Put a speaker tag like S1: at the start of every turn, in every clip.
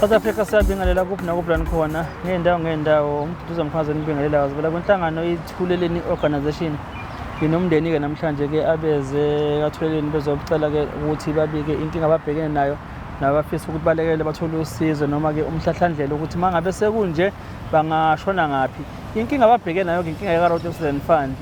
S1: South Africa siyabingelela kuphi nakuphi la nikhona ngey'ndawo ngey'ndawo uMduduzi Mkhwanazi nibingelela kazibela kwinhlangano iThuleleni Organisation. Nginomndeni-ke namhlanje-ke abeze kaThuleleni bezocela-ke ukuthi babike inkinga ababhekene nayo nabafisa ukuthi balekele bathole usizo noma-ke umhlahlandlela ukuthi uma ngabe sekunje bangashona ngaphi. Inkinga ababhekene nayo-ke inkinga yaka-Road Accident Fund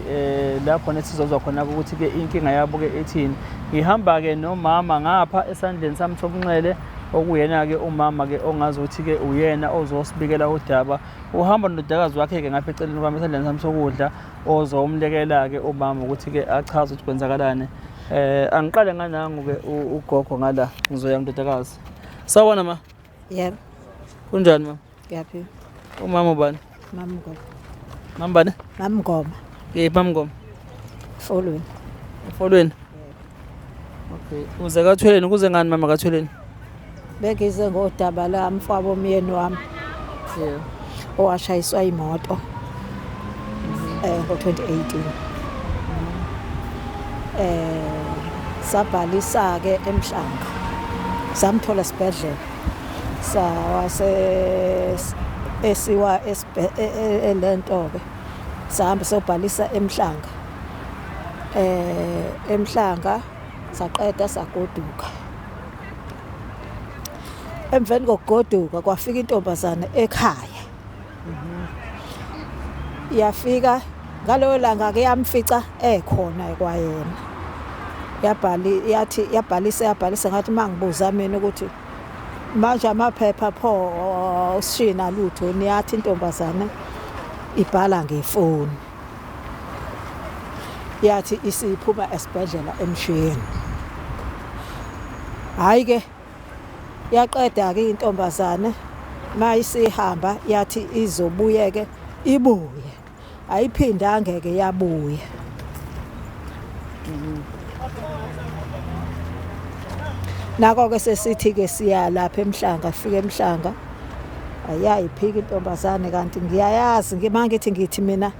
S1: la khona esizozwa khona-ke ukuthi-ke inkinga yabo-ke ithini. Ngihamba-ke nomama ngapha esandleni sami sobunxele okuyena-ke umama-ke ongazi ukuthi-ke uyena ozosibikela udaba. Uhamba nondodakazi wakhe-ke ngapha eceleni kwami esandleni sami sokudla ozomlekela-ke umama ukuthi-ke achaze ukuthi kwenzakalani. Angiqale nganangu-ke ugogo ngala ngizoya ndodakazi. Sawubona ma.
S2: Yebo.
S1: Kunjani ma?
S2: Ngiyaphila.
S1: Umama ubani?
S2: Mama Ngoma.
S1: Mama bani?
S2: Mama Ngoma.
S1: Yephi Mama Ngoma?
S2: Folweni.
S1: Folweni. Okay. Uze kaThweleni kuze ngani mama kaThweleni?
S2: Bengize ngodaba la mfowabo myeni wami.
S1: Yeah.
S2: Owashayiswa imoto. Ngo-2018. Sabhalisa ke eMhlanga. Samthola esibhedlela. Sawase esiwa elento ke. Sahamba sobhalisa eMhlanga. EMhlanga saqeda sagoduka. Emveni kokugoduka kwafika intombazane ekhaya. Yafika ngaloyo langa ke yamfica ekhona kwayena. Yabhali yathi yabhalisa yabhalisa ngathi mangibuza mina ukuthi manje amaphepha pho usishina lutho niyathi intombazane ibhala ngefoni. Yathi isiphuma esibhedlela emshini. Hayi ke yaqeda ke intombazane mayisihamba yathi izobuyeke ibuye. Ayiphindange ke yabuya. Nako ke sesithi ke siya lapha eMhlanga fika eMhlanga ayayiphika intombazane kanti ngiyayazi ngimangithi ngithi mina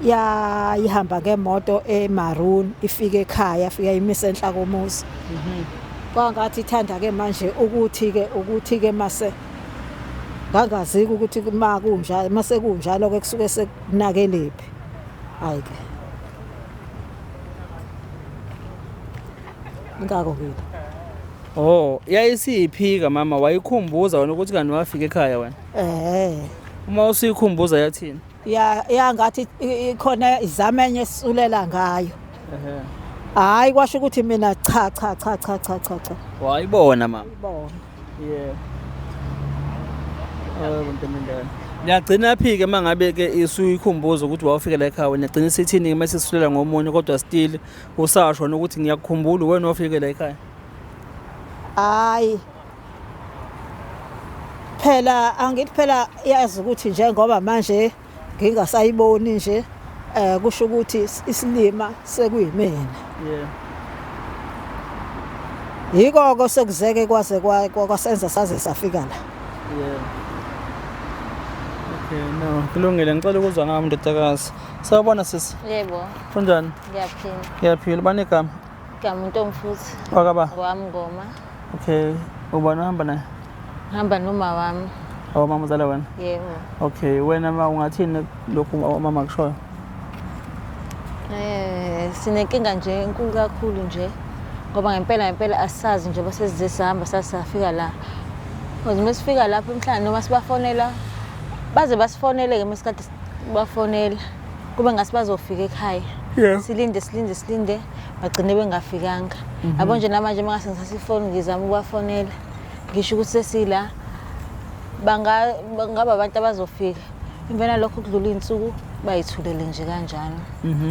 S2: yayihamba ngemoto emaroon ifike ekhaya fika imise enhla komuzi. Kwangathi ithanda ke manje ukuthi ke ukuthi ke mase ngangaziki ukuthi ma kunjalo mase kunjalo ke kusuke sekunakelephi. Hayi ke. Ngakho ke.
S1: Oh, yayisiyiphika mama wayikhumbuza wena ukuthi kanti wafika ekhaya wena. Uma usuyikhumbuza yathini?
S2: Ya yangathi ikhona izamenye esisulela ngayo.
S1: Ehhe.
S2: Hayi kwasho ukuthi mina cha cha cha cha cha cha cha.
S1: Wayibona mama.
S2: Ibona.
S1: Yeah. Oh, ntombendala. Niyagcina phi ke mangabe ke isuyikhumbuza ukuthi wawufika la ekhaya wena gcina isithini ke mase sisulela ngomunye kodwa still usasho nokuthi ngiyakukhumbula wena wafike la ekhaya.
S2: Hayi. Phela angithi phela yazi ukuthi njengoba manje ngingasayiboni nje kusho ukuthi isilima sekuyimina.
S1: Yeah.
S2: Yikho sekuzeke kwaze kwasenza saze safika la.
S1: Yeah. Okay, no, kulungile ngicela ukuzwa ngami ndodakazi. Sawubona sisi.
S3: Yebo.
S1: Kunjani?
S3: Ngiyaphila.
S1: Ngiyaphila. Bani igama?
S3: Igama uNtomfuthi.
S1: Wakaba?
S3: Ngowami Ngoma.
S1: Okay, ubani uhamba naye?
S3: Ngihamba noma wami.
S1: Oh, mama uzala wena?
S3: Yebo.
S1: Okay, wena ma ungathini lokhu umama akushoyo?
S3: Sinenkinga nje enkulu kakhulu nje. Ngoba ngempela ngempela asazi nje bese sihamba sasafika la. Because mesifika lapho emhlanje noma sibafonela baze basifonele ke mesikade bafonela kube ngasi bazofika ekhaya.
S1: Yeah.
S3: Silinde silinde silinde bagcine bengafikanga. Yabo nje namanje mangase ngithatha ifoni ngizama ukubafonela ngisho ukuthi sesila bangaba abantu abazofika. Impela lokho kudlula iy'nsuku bayithulele nje kanjalo.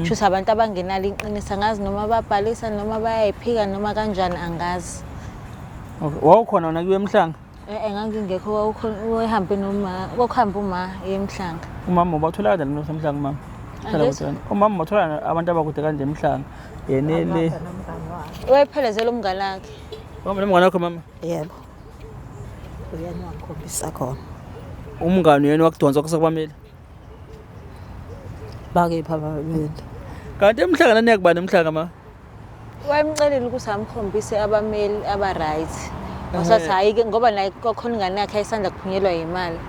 S3: Shuthi abantu abangenalo iqiniso angazi noma babhalisa noma bayayiphika noma kanjani angazi.
S1: Okay, wawukhona wena kuyo emhlanga?
S3: Ngangingekho wawukhona wayehambe noma kwakuhamba uma emhlanga.
S1: Umama ubathola kanjani abantu basemhlanga mama? Hlala
S3: Angithi-
S1: kude kanje. Umama uthola abantu abakude kanje emhlanga. Yena le.
S3: Wayephelezela umngane wakhe.
S1: Uhamba nomngane wakho mama?
S2: Yebo. Uyena wangikhombisa khona.
S1: Umngane uyena wakudonsa kusakubameli.
S2: Bakephi abameli?
S1: Kanti emhlanga naniyakubani emhlanga ma?
S3: Wayemcelile ukuthi amkhombise abameli aba-right. Wasathi hhayi-ke ngoba naye kwakhona ingane yakhe ayisanda kuphunyelwa yimali.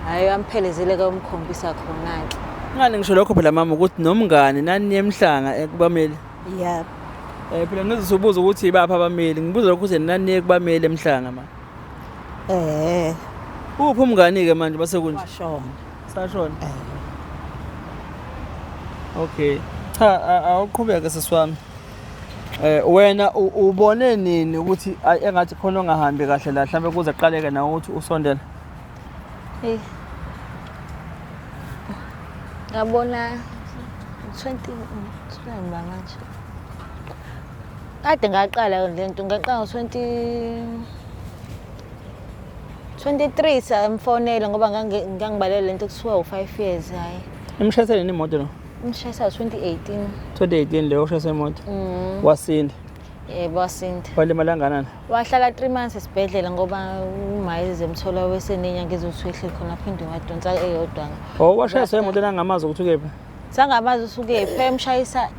S3: Hhayi wamphelezele-ke umkhombisa khona-ke.
S1: Ngani ngisho lokho phela mama ukuthi nomngane nani emhlanga ekubameli.
S2: Yebo.
S1: Phela ngizobuza ukuthi ibaphi abameli. Ngibuza lokho ukuthi nani kubameli emhlanga ma. Uphi umngani ke manje base kunje?
S2: Washona.
S1: Sashona. Okay. Cha awuqhubeke sisi wami. Wena ubone nini ukuthi engathi khona ongahambi kahle la mhlambe kuze kuqaleke nawe ukuthi usondele?
S3: Hey. Ngabona 20 ba manje. Kade ngaqala le nto ngaqala ngo-20 23 samfonela ngoba ngangibalele lento kuthiwa u-5 years hayi.
S1: Imshayisele nini imoto lo?
S3: Imshayisa 2018.
S1: 2018 leyo ushayisa imoto. Wasinda.
S3: Yebo wasinda.
S1: Walimala kangakanani?
S3: Wahlala 3 months esibhedlela ngoba uma ezemthola wesenenyanga ezothi wehle khona phinde wadonsa eyodwa.
S1: Oh washayisa imoto nangamazi ukuthi ukephi.
S3: Sangamazi ukuthi ukephi, emshayisa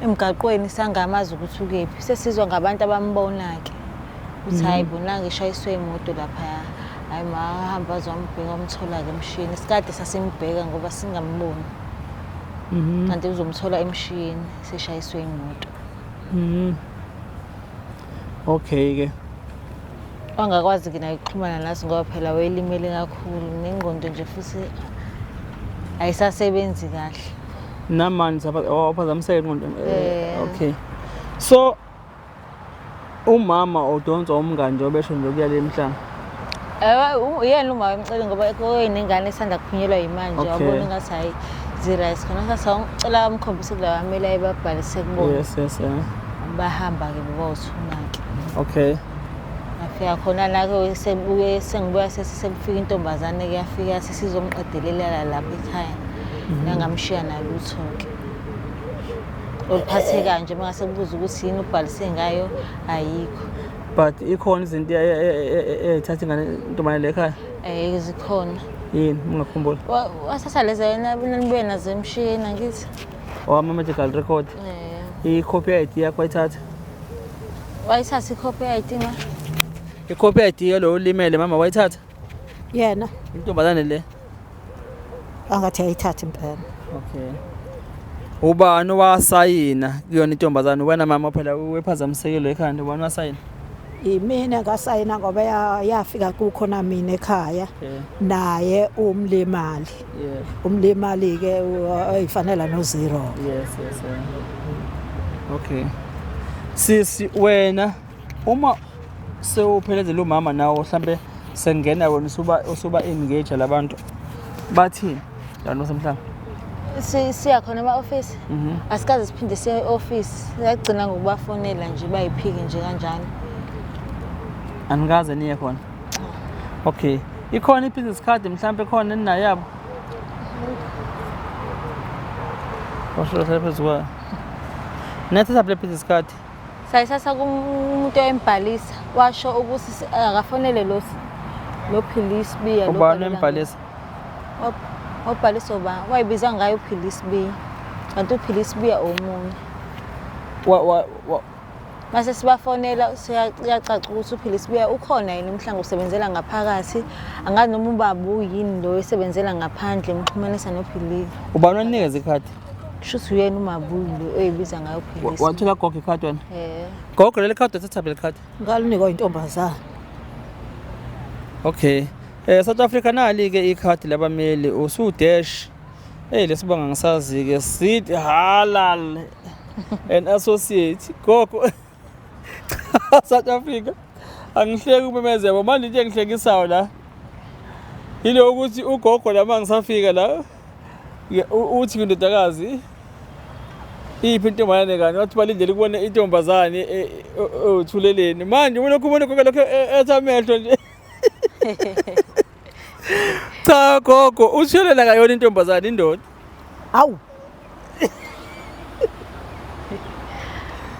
S3: emgaqweni sangamazi ukuthi ukephi. Sesizwa ngabantu abambona-ke ukuthi hhayi bona ngishayiswe imoto laphaya. Hhayi ma wahamba wazombheka wamthola-ke emshini. Sikade sasimbheka ngoba singamboni. Kanti uzomthola emshini seshayiswe imoto.
S1: Okay ke.
S3: Wangakwazi-ke naye ukuxhumana nathi ngoba phela wayelimele kakhulu nengqondo nje futhi ayisasebenzi kahle.
S1: Namanje waphazamiseka ingqondo. Okay. So umama udonswa umngani njengoba esho nje ukuya le emhlanga.
S3: Ewe, uyena uma wayemcele ngoba kwakuyinengane esanda kuphunyelwa yimanje wabona engathi hhayi zi-right khona sathi awucela amkhombise kulawa amele ayebabhalise kubona.
S1: Yes, yes, yeah.
S3: Bahamba-ke bebawuthuna-ke.
S1: Okay.
S3: Ngafika khona la-ke sebuye sengibuya sekufika intombazane-ke yafika yathi sizomqedelelela lapha ekhaya. Yangamshiya nalutho-ke. Oluphathekayo nje uma ngase kubuza ukuthi yini ubhalise ngayo ayikho.
S1: But ikhona izinto eyayithatha ingane intombazane le ekhaya?
S3: Zikhona.
S1: Yini ungakhumbula?
S3: Wasasa lezi nanibuye nazo emshini angithi.
S1: Ama-medical record. I-copy ID yakho wayithatha?
S3: Wayithatha i-copy ID ma?
S1: I-copy ID yalo olimele mama wayithatha?
S2: Yena.
S1: Intombazane le?
S2: Angathi ayithatha impela.
S1: Okay. Ubani owasayina kuyona intombazane? Wena mama phela wephazamisekile ekhanda, ubani wasayina?
S2: Imina ngasayina ngoba yafika kukhona mina ekhaya. Naye umlimali.
S1: Yes.
S2: Umlimali ke oyifanela no zero.
S1: Yes, yes. Okay. Sisi wena uma sewuphelezela umama nawo mhlambe sengena wena usuba engage labantu bathini lana osemhlanga?
S3: Siya khona ema-office. Asikaze siphinde siye e-office. Siyagcina ngokubafonela nje bayiphike nje kanjalo.
S1: Anikaze niye khona. Okay. Ikhona i-business card mhlambe khona eninayo yabo? Washo phezu kwayo. Nathatha le business card.
S3: Sayisasa kumuntu oyembhalisa washo ukuthi akafonele lo Philisi Biya.
S1: Ubani embhalisa?
S3: Obhalisa uba wayibiza ngayo uPhilisi Biya. Kanti uPhilisi Biya omunye. Mase sibafonela siyacaca ukuthi uPhilisi Biya ukhona yini umhlanga usebenzela ngaphakathi. Angazi noma ubaba uyini lo esebenzela ngaphandle emxhumanisa noPhilisi.
S1: Ubani onikeza ikhadi?
S3: Kusho ukuthi uyena uMabuyi lo oyibiza ngayo uPhilisi.
S1: Wathola gogo ikhadi wena? Gogo leli khadi wathatha leli khadi?
S2: Ngalinikwa intombazane.
S1: Okay. South Africa nali ke ikhadi labameli usu dash. Lesibonga ngisazi ke Sid Halal and Associate. Gogo South Africa. Angihleki umemeze yabo manje into engihlekisayo la. Yilo ukuthi ugogo la mangisafika la uthi indodakazi iphi intombazane kani wathi balindele ukubona intombazane othuleleni manje ulokhu ubona konke lokho etha amehlo nje. Cha gogo uthulela kayona intombazane indoda.
S2: Awu.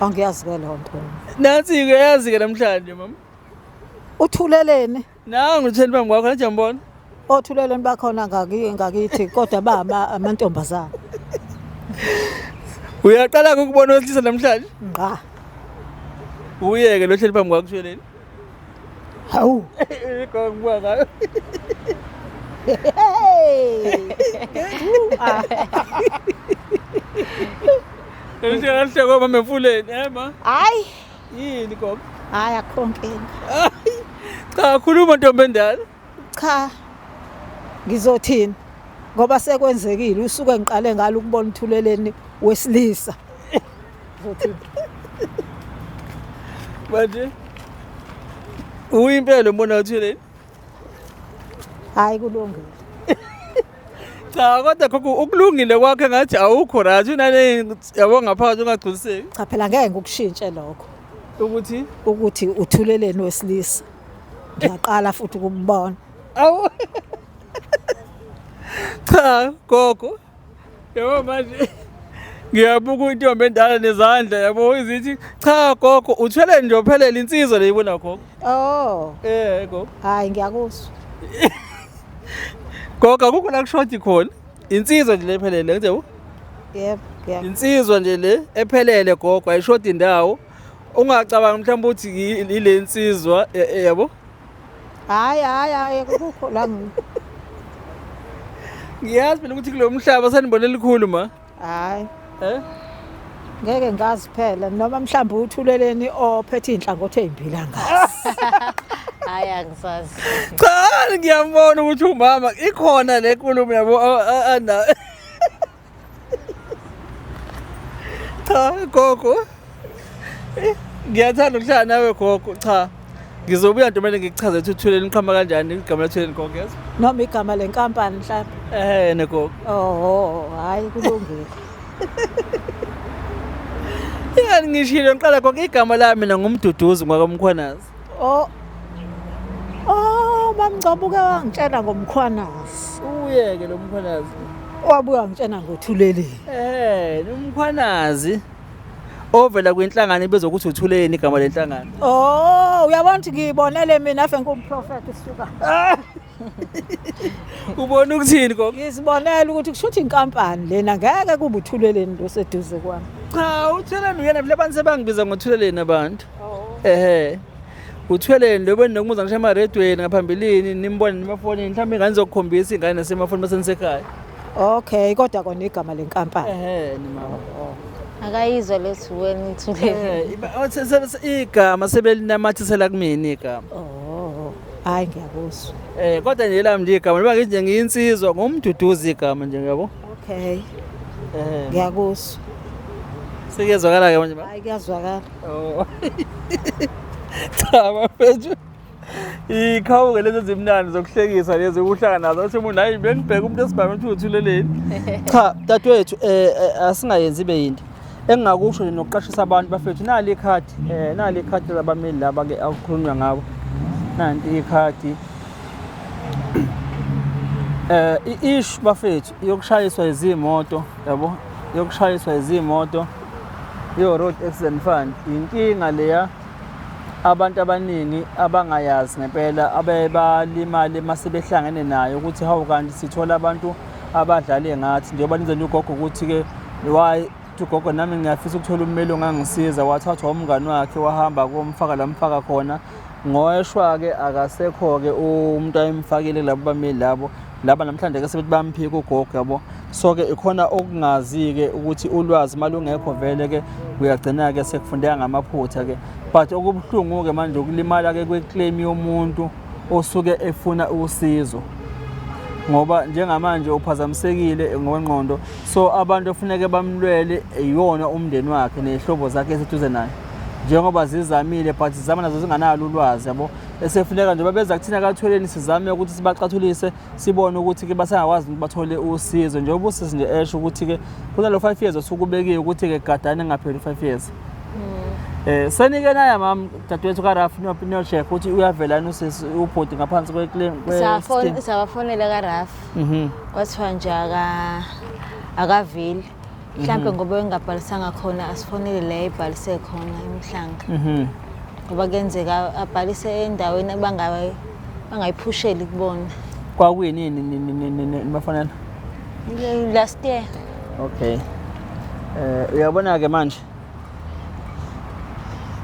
S2: Angiyazi ke leyo nto.
S1: Nansi ke yazi ke namhlanje mama.
S2: Uthuleleni?
S1: Nangu uthuleleni phambi kwakho nathi ngiyambona.
S2: Othuleleni bakhona ngakithi kodwa ba amantombazane.
S1: Uyaqala ukubona owesilisa namhlanje?
S2: Ngqa.
S1: Uyeke lo hleli phambi kwakho uthuleleni.
S2: Hawu.
S1: Gogo ngibuka ngayo.
S2: Hey.
S1: Ngisho kahle mama emfuleni, eh ma?
S2: Hayi.
S1: Yini gogo?
S2: Hayi akho nkinga.
S1: Cha khuluma ntombi endala.
S2: Cha. Ngizothini? Ngoba sekwenzekile usuke ngiqale ngalo ukubona uThuleleni wesilisa. Ngizothini?
S1: Manje uyimpela umbona uThuleleni?
S2: Hayi kulungile.
S1: Cha kodwa gogo ukulungile kwakhe ngathi awukho right unale yabo ngaphakathi ungagculiseki.
S2: Cha phela ngeke ngikushintshe lokho.
S1: Ukuthi
S2: Ukuthi uThuleleni wesilisa. Ngiyaqala futhi ukumbona.
S1: Awu. Cha gogo. Yabo manje ngiyabuka intombi endala nezandla yabo izithi cha gogo uthwele nje uphelele insizwa le ibona gogo.
S2: Oh,
S1: Eh gogo.
S2: hayi ngiyakuzwa.
S1: Gogo akukho la kushoti khona. Insizwa nje lephelele ngithi yabo.
S2: Yebo, ngiyakuzwa.
S1: Insizwa nje le ephelele gogo ayishoti indawo. Ungacabanga mhlawumbe ukuthi ile insizwa yabo.
S2: Hayi hayi hayi akukho la
S1: Ngiyazi phela ukuthi kulo mhlaba sanibona elikhulu ma.
S2: Hayi.
S1: Eh?
S2: Ngeke ngazi phela noma mhlawumbe uThuleleni ophethe inhlangothi ezimbili angazi.
S3: Hayi angisazi.
S1: Cha ngiyambona ukuthi umama ikhona le nkulumo yabo ana. Cha gogo. Ngiyathanda ukuhlala nawe gogo. Cha. Ngizobuya ntomele ngikuchaze ukuthi uThuleleni uqhama kanjani igama laThuleleni gogo yazi.
S2: Noma igama lenkampani mhlawumbe.
S1: Eh ne gogo.
S2: Oh, hayi kulungile.
S1: Ingani ngishilo ngiqala gogo igama lami mina nguMduduzi ngwakamkhwanazi.
S2: Oh. Oh, mamngcobo uke wangitshela ngomkhwanazi.
S1: Uyeke lo mkhwanazi.
S2: Wabuya wangitshela ngoThuleleni.
S1: Eh, umkhwanazi ovela kwinhlangano ebizwa ukuthi uThuleni igama lenhlangano.
S2: Oh, uyabona ukuthi ngiyibonele mina afe ngumprofeti suka.
S1: Ubona ukuthini gogo?
S2: Ngizibonela ukuthi kusho ukuthi inkampani lena ngeke kube uThuleleni lo seduze kwami.
S1: Cha, uThuleni uyena phela abantu sebangibiza ngoThuleleni abantu.
S2: Oh.
S1: Ehhe. Uthweleni lo beninokumuzwa ngisho emaredweni ngaphambilini nimbone nemafonini mhlawumbe ingane izokukhombisa ingane nasemafonini basenisekhaya.
S2: Okay, kodwa kona igama lenkampani.
S1: Ehhe ni mama.
S3: Akayizwa lethu wena uThuleleni.
S1: Eh, igama sebelinamathisela kumina igama.
S2: Oh, hayi ngiyakuzwa.
S1: Eh kodwa nje lami nje igama ngoba ngithi nje ngiyinsizwa ngumduduzi igama nje yabo.
S2: Okay,
S1: Eh.
S2: ngiyakuzwa.
S1: Sekuyezwakala ke manje ba?
S2: Hayi kuyazwakala.
S1: Oh. Cha bafethu. Ikhawuke lezi ezimnandi zokuhlekisa lezi ukuhlangana nazo athi umuntu hayi bengibheka umuntu esibhame ukuthi uthuleleni. Cha dadewethu asingayenzi ibe yinto. Engingakusho nje nokuqashisa abantu bafethu nali ikhadi nali ikhadi labameli laba ke akukhulunywa ngabo. Nanti ikhadi. I-issue bafethu yokushayiswa izimoto yabo yokushayiswa izimoto yo road accident fund inkinga leya abantu abaningi abangayazi ngempela abebalimale mase behlangene nayo ukuthi hawu kanti sithola abantu abadlale ngathi njengoba nize ugogo ukuthi ke why ugogo nami ngiyafisa ukuthola ummeli ongangisiza wathathwa umngani wakhe wahamba komfaka lamfaka khona ngoyeshwa ke akasekho ke umuntu ayemfakile labo bameli labo laba namhlanje ke sebethi bamphika ugogo yabo. So ke ikhona okungazi ke ukuthi ulwazi malungekho vele ke uyagcina ke sekufundeka ngamaphutha ke, but okubuhlungu ke manje ukulimala ke kweclaim yomuntu osuke efuna usizo ngoba njengamanje uphazamisekile ngokwengqondo. So abantu ofuneke bamlwele iyona umndeni wakhe nezihlobo zakhe eseduze naye njengoba zizamile but zizama nazo zinganalo ulwazi yabo. Esefuneka nje babeza kuthina kaThuleleni sizame ukuthi sibacathulise sibone ukuthi ke basangakwazi ukuthi bathole usizo njengoba usisi nje esho ukuthi ke kunalo 5 years osukubekiwe ukuthi ke gadane ngapheli 5 years. Senike naya mama dadewethu kaRaf niyo-check ukuthi uyavelana usisi ubhodi ngaphansi kwe-claim
S3: Safona sabafonela kaRaf. Kwathiwa nje akaveli. Mhlambe ngoba engabhalisanga khona asifonele la ebhalise khona emhlanga. Ngoba kuyenzeka abhalise endaweni bangayiphusheli kubona.
S1: Kwakuyinini nibafonela?
S3: Last year.
S1: Okay. Uyabona ke manje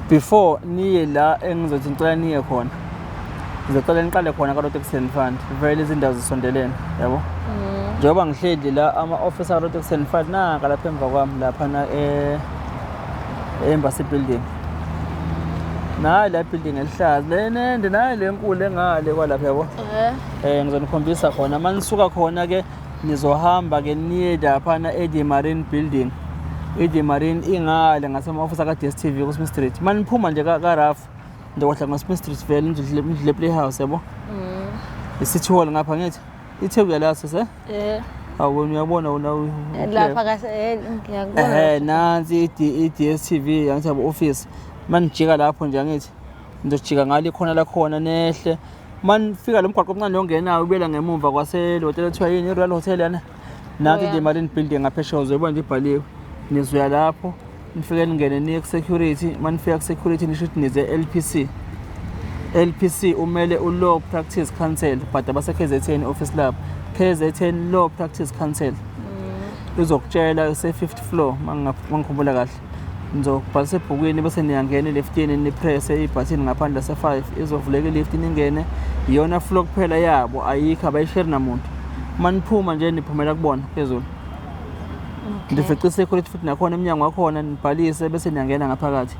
S1: before niye la engizothi ngicela niye khona Ngizocela niqale khona ka-Road Accident Fund. Vele izindawo zisondelene, yabo. Njengoba ngihleli la ama-office aka-Road Accident Fund nanka lapha emva kwami laphana e-Embassy Building. Nayi la building elihlaza lenende nayi le nkulu engale kwalapha yabo. Ngizonikhombisa khona. Uma nisuka khona ke nizohamba ke niye laphana e-The Marine Building. I-The Marine ingale ngasema-office aka-DStv ku-Smith Street. Uma niphuma nje ka-Raf ndokwehla ngo-Smith Street vele nidlule Playhouse yabo. I-City Hall ngapha ngithi iTheku yalaso se? Awu wena uyabona wena
S3: Lapha kase ngiyakubona.
S1: Nansi i-DStv angithi yabo office. Manijika lapho nje angithi nizojika ngale ikhona lakhona nehle. Manifika lo mgwaqo omncane ongenayo ubuyela ngemumva kwase lo hotel ethiwa yini i-Royal Hotel yana. Nansi
S3: Royal.
S1: i-The Marine Building ngaphesheya uzoyibona nje ibhaliwe. Nizoya lapho nifike ningene niye ku-security. Manifika ku-security nisho ukuthi nize LPC. LPC umele u-Law Practice Council but abase-KZN office lab. KZN Law Practice Council. Izokutshela ise-fifth floor mangikhumbula kahle. Nizobhalisa ebhukwini bese niyangena eliftini nipresse ibhathini ngaphandle lase-5 izovuleka ilift ningene. Iyona floor kuphela yabo ayikho abayisheri namuntu. Uma niphuma nje niphumela kubona phezulu. Nifice i-security futhi nakhona emnyango wakhona nibhalise bese niyangena ngaphakathi.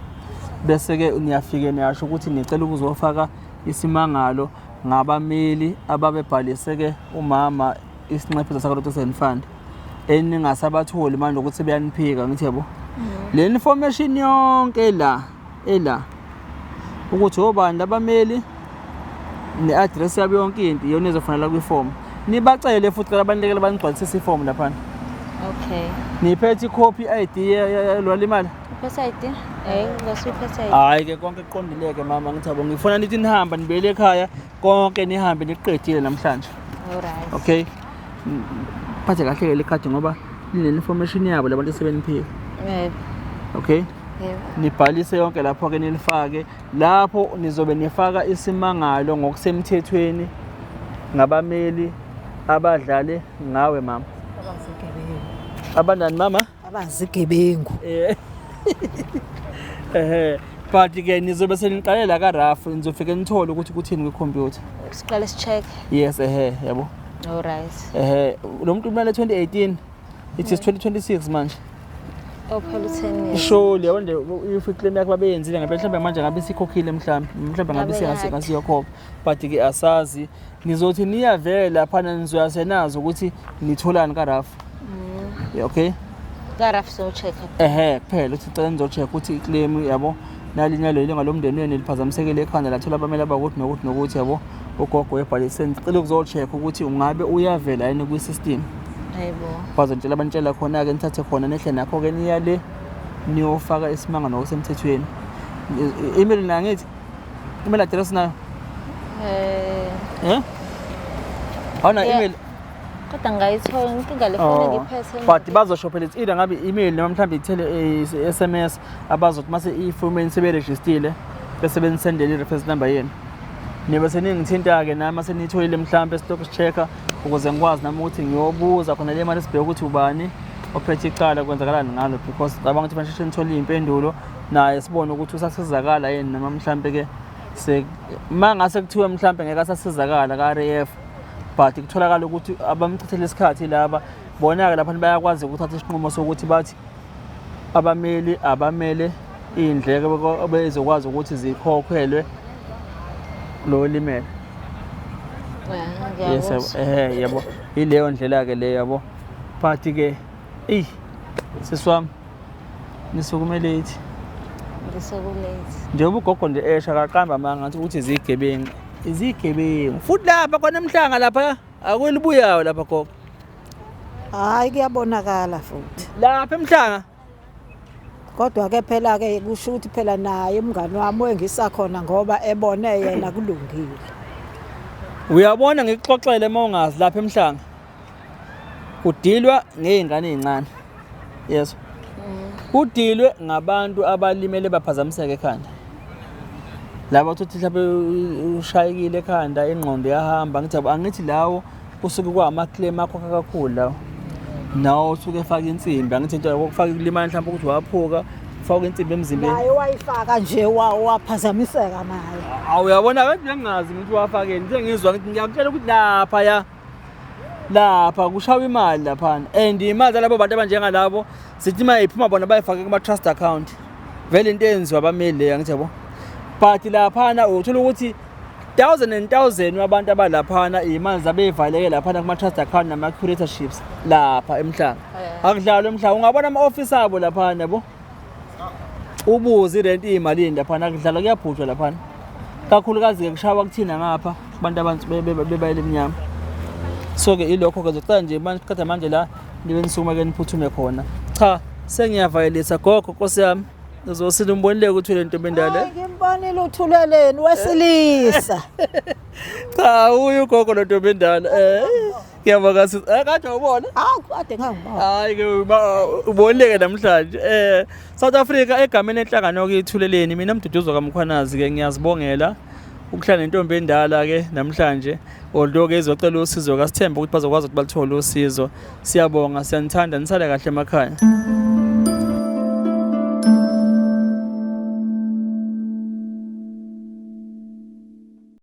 S1: Bese-ke niyafike niyasho ukuthi nicela ukuzofaka isimangalo ngabameli ababebhalise-ke umama isinxephezelo saka-Road Accident Fund eningasabatholi manje ukuthi beyaniphika ngithi yabo. Le information yonke la ela ukuthi obani labameli ne-address yabo yonke into iyona ezofanela kwifomu. Nibacele futhi cela banilekele banigcwalisise ifomu laphana.
S3: Okay.
S1: Niphethe ikhophi i-ID lwalimali?
S3: Uphethe ID? Ngasuphethe ID.
S1: Hhayi ke konke kuqondile-ke mama ngithi yabo ngifuna nithi nihambe nibuyele ekhaya konke nihambe niqedile namhlanje.
S3: Alright.
S1: Okay. Phathe kahle-ke le khadi ngoba line-information yabo labantu esebeniphika.
S3: Yebo.
S1: Okay.
S3: Yebo.
S1: Nibhalise yonke lapho-ke nilifake. Lapho nizobe nifaka isimangalo ngokusemthethweni ngabameli abadlale ngawe mama.
S2: Abazigebengu.
S1: Abandani mama?
S2: Abazigebengu.
S1: But ke nizobe seniqalela ka-Raf nizofike nithole ukuthi kuthini kwikhompyutha.
S3: Siqale si-check.
S1: Yes yabo.
S3: Alright.
S1: Lo muntu umele 2018 it is 2026 manje.
S3: Oh phela u-10 years.
S1: Surely yabo nje if iclaim yakhe babeyenzile ngempela mhlawumbe manje ngabe sikhokhile mhlawumbe ngabe singasiyokhokha but ke asazi nizothi niyavela laphana nizoya senazi ukuthi nitholani ka-Raf. Okay.
S3: Ka-Raf so-check.
S1: Kuphela ukuthi cela nizo-check ukuthi iclaim yabo nalinye lelo ngalomndeni wenu liphazamisekile ekhanda lathola abameli abakuthi nokuthi nokuthi yabo ugogo webhalise ngicela ukuzo-check ukuthi ungabe uyavela yini kwi-system.
S3: Hayibo.
S1: Bazonitshela abanitshela khona-ke nithathe khona nehle nakho-ke niya le niyofaka isimanga nokusemthethweni. Email nayo ngithi email address nayo? Awuna email?
S3: Kodwa ngayithola inkinga le phone engiphethe.
S1: But bazosho phela it's either ngabe email noma mhlawumbe ithele SMS abazothi mase ifomeni seberejistile bese benisendele i-reference number yenu. Nibe seningithinta-ke nami seniyitholile mhlawumbe silokhu si-check-a ukuze ngikwazi nami ukuthi ngiyobuza khona le mali sibheke ukuthi ubani ophethe icala kwenzakalani ngalo because cabanga ukuthi manje nithole iy'mpendulo naye sibone ukuthi usasizakala yini noma mhlampe-ke uma ngase kuthiwe mhlampe ngeke asasizakala ka-RAF but kutholakala ukuthi abamchithele isikhathi laba bona-ke lapha bayakwazi ukuthatha isinqumo sokuthi bathi abameli abamele iy'ndleko bezokwazi ukuthi zikhokhelwe lo limele. Yes, yabo. Ileyo ndlela-ke leyo yabo. But-ke eyi sisi wami nisukume late.
S3: Ngisuku late.
S1: Njengoba ugogo nje esha akaqamba amanga ngathi ukuthi izigebengu. Izigebengu. Futhi lapha khona emhlanga lapha akwelibuyayo lapha gogo.
S2: Hayi kuyabonakala futhi.
S1: Lapha emhlanga.
S2: Kodwa ke phela ke kusho ukuthi phela naye umngani wami wengisakhona ngoba ebone yena kulungile.
S1: Uyabona ngikuxoxele uma ungazi lapha emhlanga. Kudilwa ngezingane ezincane. Yes. Kudilwe ngabantu abalimele baphazamiseka ekhanda. Laba uthi mhlawumbe ushayekile ekhanda ingqondo yahamba ngithi angithi lawo kusuke kwama claim akho kakhulu lawo. Nawo usuke efaka insimbi angithi into yokufaka ikulimala mhlawumbe ukuthi waphuka Kufakwa insimbi emzimbeni.
S2: Naye wayifaka nje waphazamiseka naye.
S1: Awu uyabona kanti bengingazi ukuthi wafakeni. Sengizwa ngithi ngiyakutshela ukuthi lapha ya lapha kushawa imali laphana and imali zalabo bantu abanjengalabo sithi uma iphuma bona bayifake kuma-trust account vele into eyenziwa abameli leyo angithi yabo but laphana uthola ukuthi thousand and thousand wabantu abalaphana iy'mali zabo ey'valeke laphana kuma-trust account nama-curatorships lapha emhlanga akudlalwa emhlanga ungabona ama-ofisi abo laphana yabo ubuze irenti iyimalini laphana akudlalwa kuyabhujwa laphana kakhulukazi-ke kushawa kuthina ngapha kubantu abantu bebayele emnyama so-ke ilokho-ke zocela nje manje qeda manje la nibe nisukuma ke niphuthume khona cha sengiyavayelisa gogo nkosi yami uzosile umbonile ukuthi le ntombi endala
S2: Hayi, ngimbonile uthuleleni wesilisa.
S1: cha uye ugogo lo ntombi endala eh ngiyabonga sisi eh kade ubona
S2: Hawu kade ngangibona.
S1: hayi ke ubonile ke namhlanje eh South Africa egameni enhlangano ke ithuleleni mina Mduduzo kaMkhwanazi ke ngiyazibongela ukuhlala nentombi endala ke namhlanje although ke izocela usizo kasithembe ukuthi bazokwazi ukuthi baluthole usizo siyabonga siyanithanda nisale kahle emakhaya.